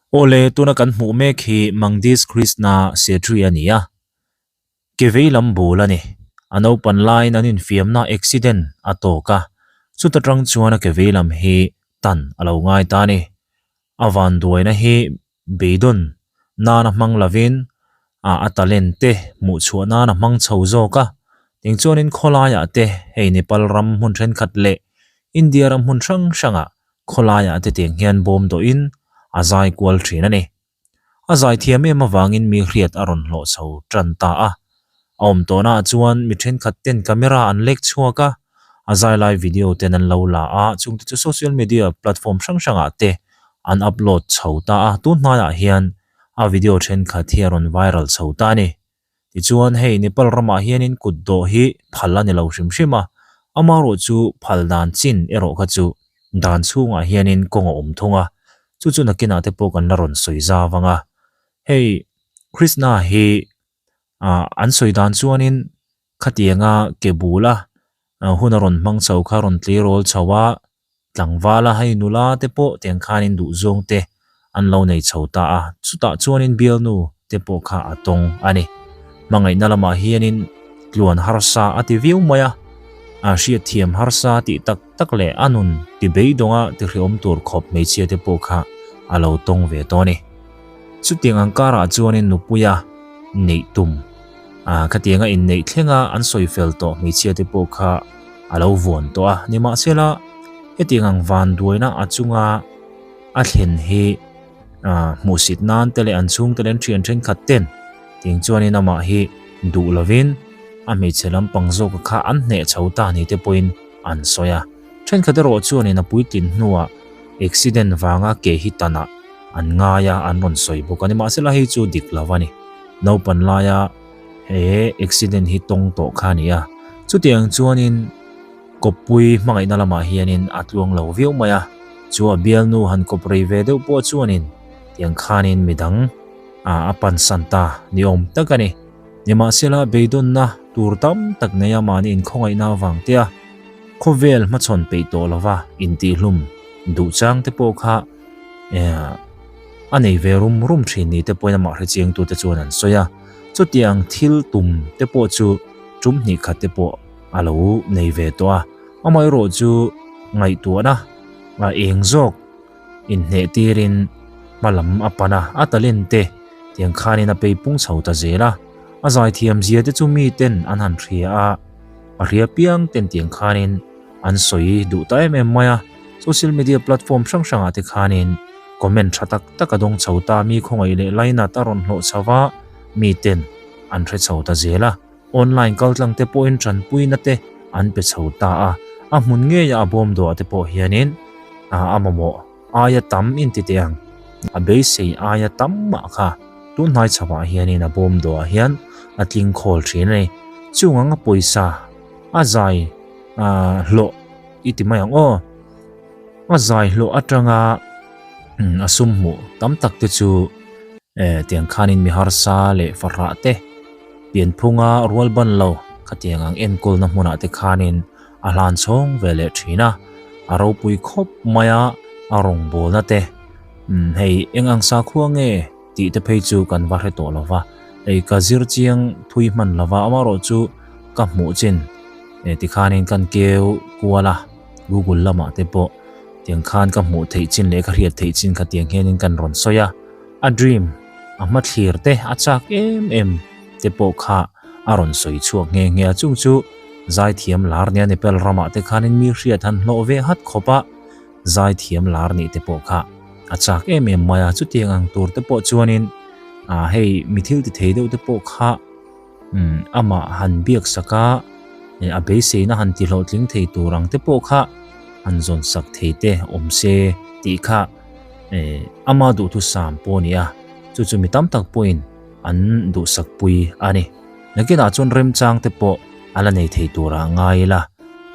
Awle, tuna kan hmuh mek hi Mangdis Krishna Setri a ni a, ke vei lam bul a ni. A naupan laiin an infiamna accident a tawk a, chuta tang chuan a ke vei lam hi tan a lo ngai ta a ni. A vanduaina hi beidawn nana hmang lovin a a talent te hmuh chhuah nan a hmang chho zawk a. Tiang chuanin khawlaiah te hei Nepal ram hmun thenkhat leh India ram hmun hrang hrangah khawlaiah te tiang hian bawm dawhin a zai kual thin a ni. A zai thiam em avangin mi hriat a rawn hlawh chho tan ta a. A awm tawhnaah chuan mi thenkhat ten camera an lek chhuak a, a zai lai video ten an lo la a, chungte chu social media platform hrang hrangah te an upload chho ta a, tun hnaiah hian a video thenkhat hi a rawn viral chho ta a ni. Tichuan hei Nepal ramah hianin kut dawh hi phal a ni lo hrim hrim a, amaherawh chu phal dan chin erawh kha chu dan chhungah hianin kawng a awm thung a, chu chu nakinah te pawh kan la rawn sawi zau ang a. Hei Krishna hi ah an sawi dan chuanin khatianga ke bula hun a rawn hmang chho kha a rawn tleirawl chho a, tlangvala hei nula te pawh tiang khanin duhzawng te an lo nei chho ta a, chutah chuanin bialnu te pawh kha a tawng a ni. Hmangaihna lamah hianin tluan harsa a ti viau mai a, a hriatthiam harsa tih tak tak leh a nun ti beidawnga ti hreawm tur khawp hmeichhia te pawh kha a lo tawng ve tawh a ni. Chutiang ang karah chuanin nupuia neih tum ah khatianga inneih thlenga an sawi fel tawh hmeichhia te pawh kha a lo vuan tawh a, nimahsela hetiang ang van duaina a chunga a thlen hi ah hmuhsit nan te leh an chhungte leh an thian thenkhat ten tiang chuanin amah hi duh lovin a hmeichhe lampang zawk kha an hneh chho ta ni te pawhin an sawi a, thenkhat erawh chuanin a puitlin hnuah accident vanga ke hi tanah an ngai a an rawn sawi bawk a nimahsela hei chu dik lo a ni. Naupan laia he accident hi tawng tawh kha a ni a, chutiang chuanin kawppui hmangaihna lamah hianin a tluang lo viau mai a, chu a bialnu han kawp rei ve deuh pawh chuanin tiang khanin midang a pansan ta ni awm tak a ni. Nimahsela beidawnna tur tam tak nei a mahni inkhawngaihna avang te a khawvel hmachhawn peih tawh lova intihhlum duh chang te pawh kha A nei ve rum rum thin ni te pawhin amah hrechiangtute chuan an sawi a, chutiang thil tum te pawh chu tum hnih khat te pawh a lo nei ve tawh a, amaherawh chu ngaihtuahna a eng zawk inhneh tirin hma lam a pan a, a talent te tiang khanin a peipung chho ta zel a, a zaithiam zia te chu miten an han hria a, a hria piang ten tiang khanin an sawi duh ta em em mai a, social media platform hrang hrangah te khanin comment tha tak tak a dawng chho ta, mi khawngaih leh lainat a rawn hlawh chho va, miten an hre chho ta zel a, online kaltlang te pawhin tanpuina te an pe chho ta a, a hmun ngeia a bawm dawh ah te pawh hianin a mamawh aia tam inti teh ang, a beisei aia tam mah kha tun hnai chho ah hianin a bawm dawh ah hian a tling khawl thin a ni, chung anga pawisa a zai hlawh i ti mai ang aw. A zai hlawh atanga a sum hmuh tam tak te chu eh tiang khanin mi harsa leh fahrah te pianphunga rual ban lo khatiang ang enkawlna hmunah te khanin a hlan chhawng ve leh thin a, a ropui khawp mai a a rawngbawlna te umm hei eng ang sakhua nge tih te phei chu kan va hre tawh lo va, hei ka zir chiang thui hman lo va amaherawhchu ka hmuh chin eh tikhanin kan keu kual a. Google lamah te pawh tiang khan ka hmuh theih chin leh ka hriat theih chin kha tiang hianin kan rawn sawi a, a dream a hmathlir te a chak em em te pawh kha a rawn sawi chhuak nghe nghe a, chung chu zaithiam lar nia Nepal ramah te khanin mi hriat han hlawh ve hat khawp a, zaithiam lar nih te pawh kha a chak em em mai a, chutiang ang tur te pawh chuanin ah hei mi thil ti thei deuh te pawh kha Umm amah han biak sak a, eh a beiseina han ti hlawhtling thei tur ang te pawh kha han zawn sak thei te awm se tih kha eh ama duhthusam pawh a ni a, chu chu mi tam tak pawhin an duhsak pui a ni. Nakinah chuan remchang te pawh a la nei thei turah ngai ila,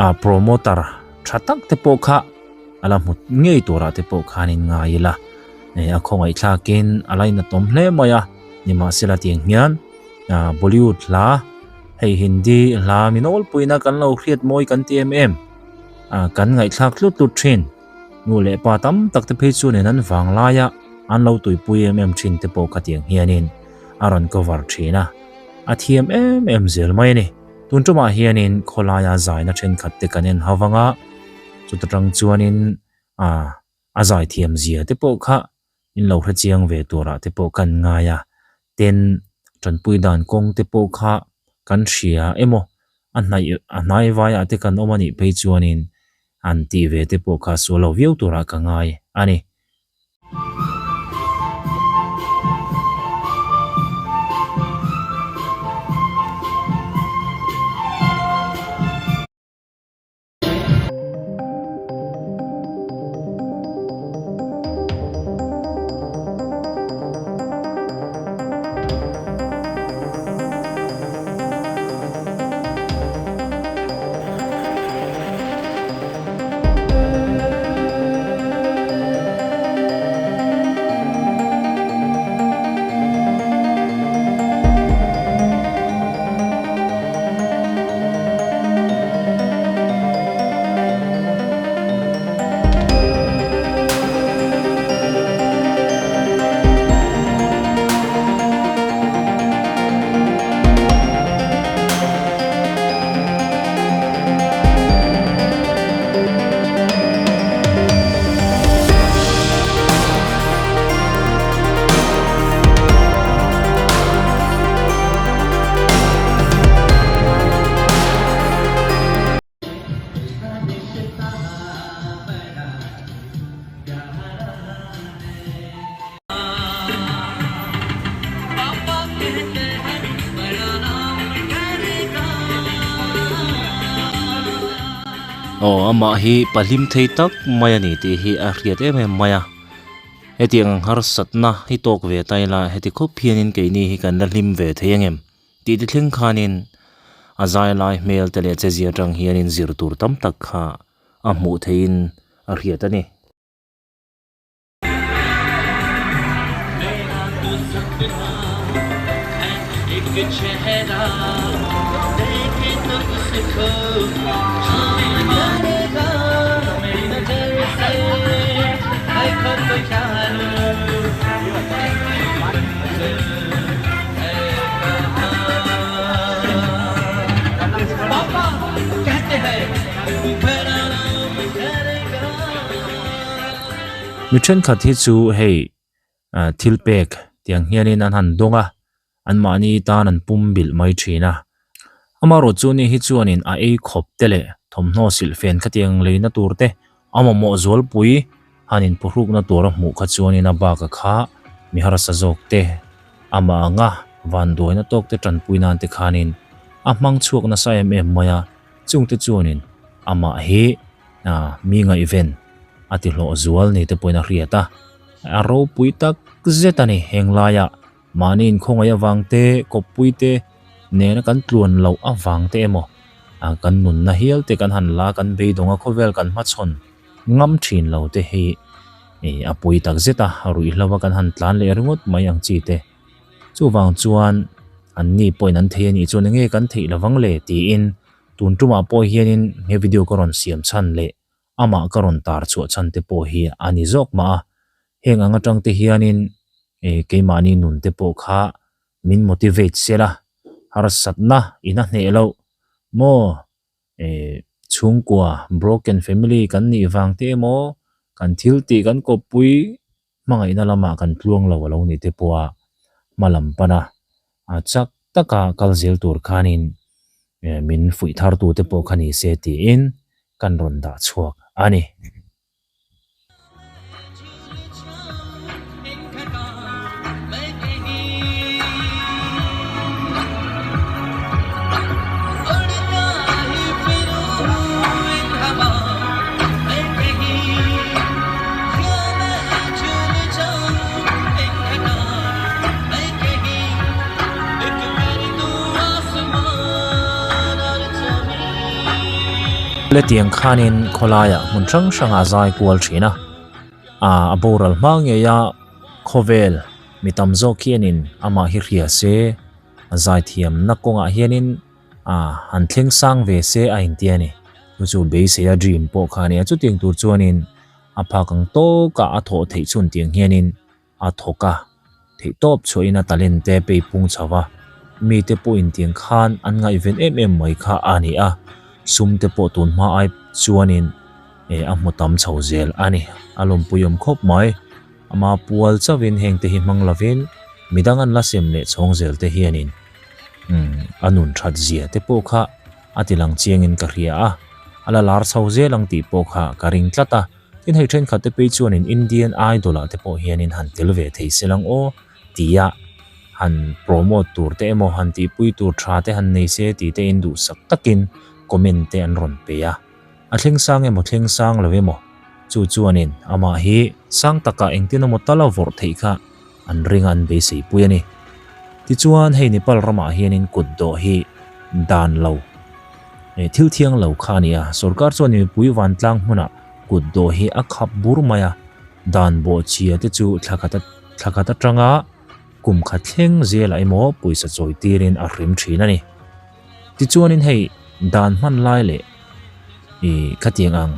a promoter tha tak te pawh kha a la hmu ngei turah te pawh khanin ngai ila, eh a khawngaihthlakin a lainatawm hle mai a, nimahsela tiang hian. Ah Bollywood hla hei Hindi hla min awlpuina kan lo hriat mawi kan ti em em ah kan ngaihthlak tlut tlut thin nu leh pa tam tak te phei chu nen an vang laia an lo tuipui em em thin te pawh khatiang hianin a rawn cover thin a, a thiam em em zel mai a ni. Tun tumah hianin khawlaia zaina thenkhat te kan en ho vang a, chuta tang chuanin a zaithiam zia te pawh kha in lo hre chiang ve turah te pawh kan ngai a, ten tanpui dan kawng te pawh kha kan hria emaw a hnaih a hnai vaiah te kan awm a nih phei chuanin an tih ve te pawh kha sual lo viau turah ka ngai a ni. Aw amah hi pahlim thei tak mai a ni tih hi a hriat em em mai a hetiang ang harsatna hi tawk ve ta ila heti khawp hianin keini hi kan la hlim ve thei ang em tih te thleng khanin a zai lai hmel te leh chezia atang hianin zir tur tam tak kha a hmuh theihin a hriat a ni. Mi thenkhat hi chu hei ah thil pek tiang hianin an han dawng a anmahni tan an pum bilh mai thin a amaherawh chu ni hi chuanin a ei khawp te leh thawmhnaw silh fen khatiang leina tur te a mamawh zualpui han inphuhrukna tur a hmuh kha chuanin a bak a kha mi harsa zawk te amah anga vanduaina tawk te tanpui nan te khanin a hmang chhuak nasa em em mai a chungte chuanin amah hi ah mi ngaihven a ti hlawh zual ni te pawhin a hriat a a ropui tak zet a ni heng laiah mahni inkhawngaih avang te kawppui te nena kan tluan loh avang te emaw ah kan nunna hial te kan han la kan beidawng a khawvel kan hmachhawn ngam thin lo te hi ih a pawi tak zet a ruihhlo a kan han tlan leh ringawt mai ang chi te chuvang chuan an ni pawhin an thei a nih chuan enge kan theih lovang le tiin tun tumah pawh hianin he video ka rawn siam chhan leh amah ka rawn tar chhuah chhan te pawh hi a ni zawk mah a heng ang atang te hianin ih keimahni nun te pawh kha min motivate sela harsatna in a hneh loh maw ih chhungkua broken family kan nih vang te emaw kan thil tih kan kawppui hmangaihna lamah kan tluang lo a lo nih te pawh a hma lam pan a a chak taka kal zel tur khanin min fuih thar tu te pawh kha ni se tiin kan rawn dah chhuak a ni. Letiang khanin khawlaiah hmun hrang hrangah a zai kual thin a, a boral hma ngei a khawvel mi tam zawk hianin amah hi hria se a zaithiamna kawngah hianin Ah, han thleng sang ve se a inti a ni. Chu chu beisei a dream pawh kha a ni a, chutiang tur chuanin a phak ang tawkah a thawh theih chhun tiang hianin a thawk a, theihtawp chhuahin a talent te pei pung chho va, mite pawhin tiang khan an ngaihven em em mai kha a ni a, sum te pawh tun hma ai chuanin eh a hmu tam chho zel a ni, a lawmpui awm khawp mai. Ama pual chauhin heng te hi hmang lovin midang an la sem leh chhawng zel te hianin umm a nun that zia te pawh kha a ti lang chiangin ka hria a, a la lar chho zel ang tih pawh kha ka ring tlat a. Tin hei thenkhat te phei chuanin Indian Idol ah te pawh hianin han tel ve thei se lang aw tia han promote tur te emaw han tihpui tur tha te han nei se tih te in duhsak takin comment te an rawn pe a. A thleng sang emaw thleng sang lo emaw chu chuanin amah hi sang takah engtin emaw tal a vawrh theih kha an ring a an beisei pui a ni. Tichuan hei Nepal ramah hianin kut dawh hi dan lo eh thil thiang lo kha a ni a, sorkar chuan mipui vantlang hmunah kut dawh hi a khap bur mai a, dan bawhchhia te chu thla khat thla khat atanga kum khat thleng zelah emaw pawisa chawi tirin a hrim thin a ni. Tichuanin hei dan hman lai leh ih khatiang ang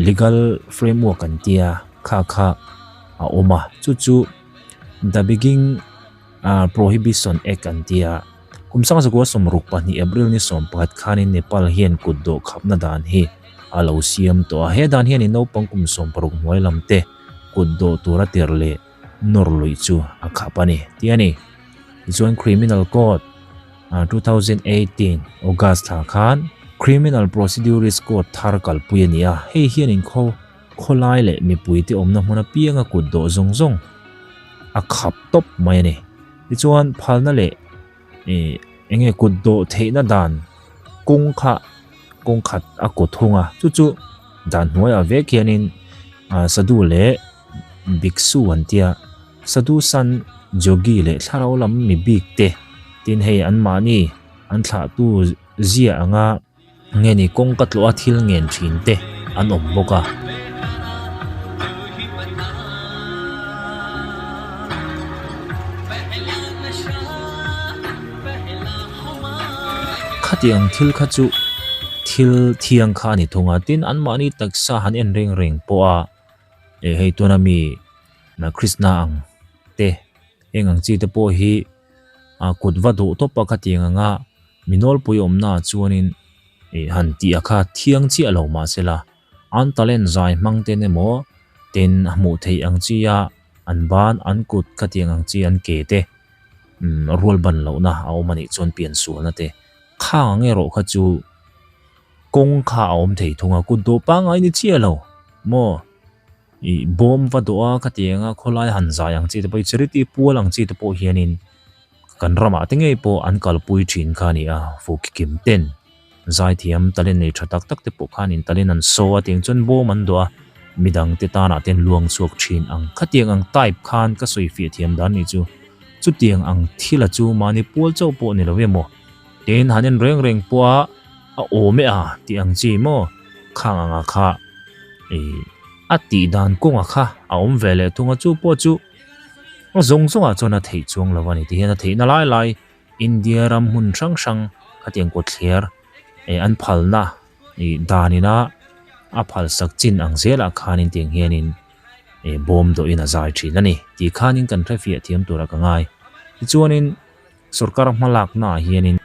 legal framework an tia kha kha a awm a, chu chu the begging ah prohibition act an tia kum sangzakua 62 April ni 11 khanin Nepal hian kut dawh khapna dan hi a lo siam tawh a, he dan hianin naupang kum 60 hnuai lam te kut dawh tura tirh leh nawr luih chu a khap a ni tih a ni. Tichuan Criminal Code 2018 August thla khan Criminal Procedures Code thar kalpui a ni a, hei hian inkhaw khawlai leh mipuite awmna hmun apianga kut dawh zawng zawng a khap tawp mai a ni. Tichuan phalna leh ih eng nge kut dawh theihna dan kawng kha kawng khat a kaw thung a, chu chu dan hnuaiah vek hianin ah sadhu leh biksu an tia sadhu san jogi leh thlarau lam mi bik te tin hei anmahni an thlahtu zia anga Nge ni kawngka tlawh a thil ngen thin te an awm bawk a. Khatiang thil kha chu thil thiang kha a ni thung a, tin anmahni taksa han en reng reng pawh a, eh hei tuna mi Krishna ang te heng ang chi te pawh hi a kut va duh tawp a khatiang anga mi nawlpui awmna ah chuanin ih han tih a kha thiang chiah lo mahsela an talent zai hmang ten emaw ten a hmuh theih ang chi a an ban an kut khatiang ang chi an ke te umm rual ban lohna a awm anih chuan pian sualna te khang ang erawh kha chu kawng kha a awm thei thung a kut dawh pangngai ni chiah lo maw. Ih bawm va dawh a khatiang a khawlai han zai ang chi te pawh hi charity pual ang chi te pawh hianin kan ramah te ngei pawh an kalpui thin kha a ni a fuhkikim ten zaithiam talent nei tha tak tak te pawh khanin talent an saw a tiang chuan bawm an dawh a midang te tanah te an luang chhuak thin ang khatiang ang type khan ka sawi fiah thiam dan nih chu chutiang ang thil a chu mahni pual chauh pawh ni lo emaw tin han en reng reng pawh a a awm e a tih ang chi maw khang anga kha ih a tih dan kawnga kha a awm ve leh thung a chu pawh chu a zawng zawngah chuan a theih chuang lo a ni ti hian a theihna lai lai India ram hmun hrang hrang khatiang kawtthler eh an phalna ih danina a phalsak chin ang zelah khanin tiang hianin eh bawm dawhin a zai thin a ni tih khanin kan hrefiah thiam tura ka ngai tichuanin. Sorkar hmalaknaah hianin.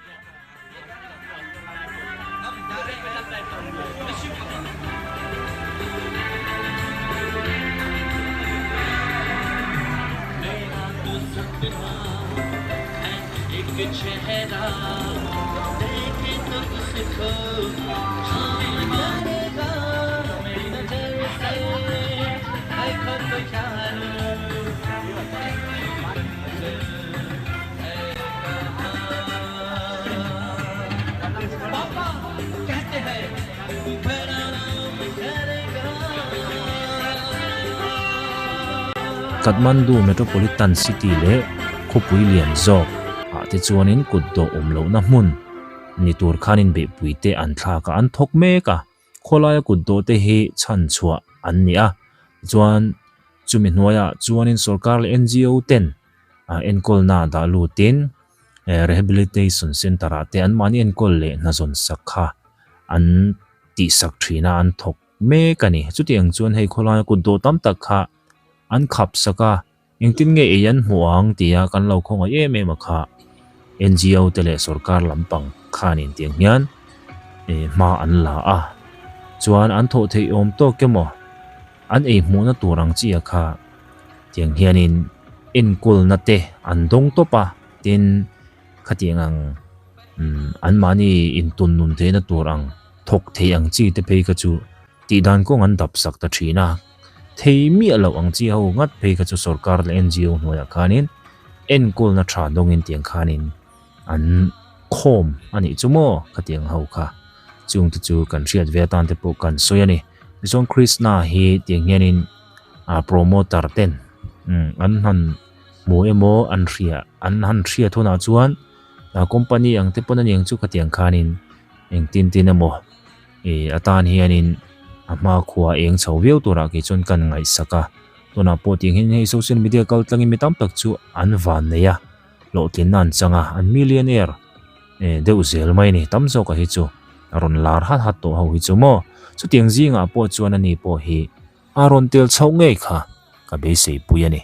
Kathmandu Metropolitan City leh khawpui lian zawk ah te chuanin kut dawh awm lohna hmun ni tur khanin beihpui te an thlak a, an thawk mek a, khawlaia kut dawh te hi chhan chhuah an ni a, tichuan chumi hnuaiah chuanin sorkar leh NGO ten enkawlna dah lutin rehabilitation centre ah te anmahni enkawl leh hnazawn sak kha an tihsak thin a an thawk mek a ni. Chutiang chuan hei khawlaia kut dawh tam tak kha an khap sak a. Engtin nge ei an hmuh ang tia kan lo khawngaih em em a kha NGO te leh sorkar lampang khanin tiang hian hma an la a. Chuan an thawh theih awm tawk emaw an ei hmuhna tur ang chi a kha tiang hianin enkawlna te an dawng tawp a, tin khatiang ang anmahni intun nun theihna tur ang thawk thei ang chi te phei kha chu Tih dan kawng an dap sak ta thin a, thei miah loh ang chi ho ngat phei kha chu sorkar leh NGO hnuaiah khanin enkawlna tha dawngin tiang khanin an khawm a nih chu maw khatiang ho kha. Chungte chu kan hriat ve atan te pawh kan sawi a ni. Tichuan Krishna hi tiang hianin a promoter ten an han hmu emaw an hria an han hriat hunah chuan company ang te pawn a niang chu khatiang khanin engtin tin emaw Ih atan hianin a hmakhua eng chho viau turah kei chuan kan ngaihsak a, tunah pawh tiang hian hei social media kal tlangin mi tam tak chu an van nei a, hlawhtlinna an chang a, an millionaire eh deuh zel mai a ni, tam zawk ah hi chu a rawn lar hat hat tawh ho hi chu maw, chutiang zingah pawh chuan ani pawh hi A rawn tel chhoh ngei kha ka beisei pui a ni.